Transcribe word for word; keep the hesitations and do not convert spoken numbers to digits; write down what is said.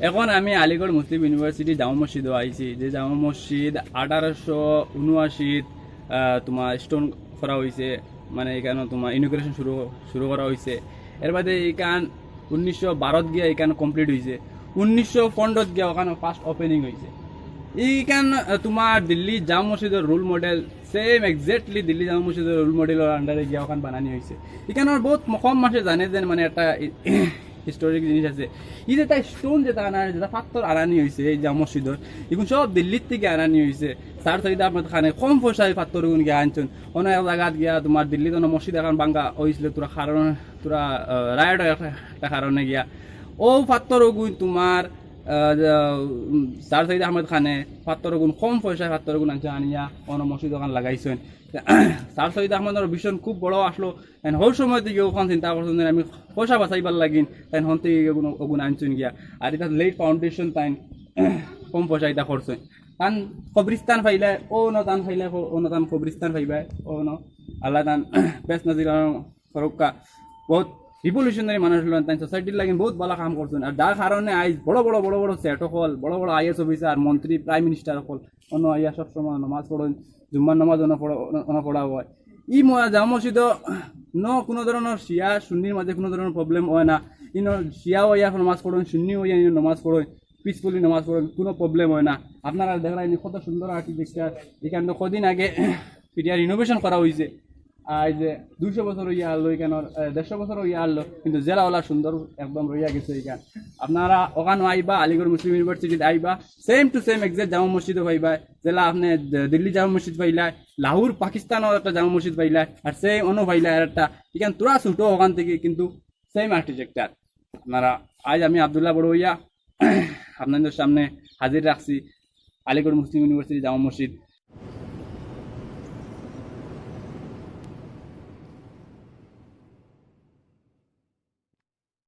এখন আমি আলিগড় মুসলিম ইউনিভার্সিটি জামা মসজিদও আইছি, যে জামা মসজিদ আঠারোশো উনআশিত তোমার স্টোন করা হয়েছে, মানে এখানে তোমার ইনোগ্রেশন শুরু শুরু করা হয়েছে। এর বাদে এখান উনিশশো বারোত গিয়া এখান কমপ্লিট হয়েছে, উনিশশো পনেরোত গিয়া ওখানে ফার্স্ট ওপেনিং হয়েছে। এইখান তোমার দিল্লি জামা মসজিদর role model, same exactly Delhi Jama মসজিদর রোল মডেলর আন্ডারে গিয়া ওখান বানানি হয়েছে। এখানে আমার বহুত কম মানুষে জানে যে মানে একটা হিস্টোরিক জিনিস আছে। এই যে তাই স্টোন যেটা আনার, যেটা পাথর আনানি হয়েছে এই জামা মসজিদর, এগুন সব দিল্লির থেকে আনানি হয়েছে। স্যার সৈয়দ আহমদ খানে কম পয়সায় পাথর গুন গিয়া আনছেন। অন্য এক জায়গাত গিয়া তোমার দিল্লিত অন্য মসজিদ এখন ভাঙ্গা হয়েছিল তোরা কারণ, তোরা রায়ট একটা কারণে গিয়া ও পাথর গুন তোমার স্যার সৈয়দ আহমদ খানে পাথর গুন কম পয়সায় পাথর গুন আনছে, আনিয়া অন্য মসজিদ ওখান লাগাইছেন। স্যার সৈয়দ আহমদর ভিশন খুব বড় আসলো। তাই হর সময় থেকে ওখান চিন্তা করছেন যে আমি পয়সা বাঁচাইবার লাগিন, তাই হন থেকে ওগুন আনছেন গিয়া। আর এটা লেট ফাউন্ডেশন তাই কম পয়সা এটা করছেন। তান কবরিস্তান পাইলে ও ন তান পাইলে ও ন তান কবরিস্তান পাইবায় ও ন আল্লাহ তান বেশ নাজির করুক্কা। বহুত রিভলিউশনারি মানুষ হলেন, তাই সোসাইটির লাগি বহুত ভালো কাম করছেন। আর যার কারণে আইজ বড় বড় বড় বড় সেট হল, বড় বড় আইএস অফিসার, মন্ত্রী, প্রাইম মিনিস্টার হল অন্য আইয়া সবসময় নমাজ পড়েন, জুম্মার নমাজ অন্য পড়া অন্য পড়া হয়। ই জামা মসজিদ ন কোনো ধরনের শিয়া সুন্নির মাঝে কোনো ধরনের প্রবলেম হয় না। ইনো শিয়া হইয়া নমাজ পড়েন, সুন্নি হইয়া ইনো নমাজ পড়েন, পিসফুলি নমাজ পড়েন, কোনো প্রবলেম হয় না। আপনারা দেখলেন কত সুন্দর আর্কিটেকচার। এখানে কদিন আগে ফিরিয়া রিনোভেশন করা হয়েছে। আর এই যে দুইশো বছর হইয়া আনলো এখানে, দেড়শো বছর হইয়া আনলো, কিন্তু জেলা ওলা সুন্দর একদম রইয়া গেছে এখান। আপনারা ওখানে আইবা, আলিগড় মুসলিম ইউনিভার্সিটিতে আইবা, সেম টু সেম এক্সাক্ট জামা মসজিদও পাইবা। জেলা আপনি দিল্লি জামা মসজিদ পাইলা, লাহোর পাকিস্তানও একটা জামা মসজিদ পাইলা, আর সেম অন্য পাইলা আর একটা। এখান তোরা ছোট ওখান থেকে, কিন্তু সেম আর্কিটেকচার। আপনারা আজ আমি আবদুল্লাহ বড় হইয়া আপনাদের সামনে হাজির রাখছি আলিগড় মুসলিম ইউনিভার্সিটি জামা মসজিদ।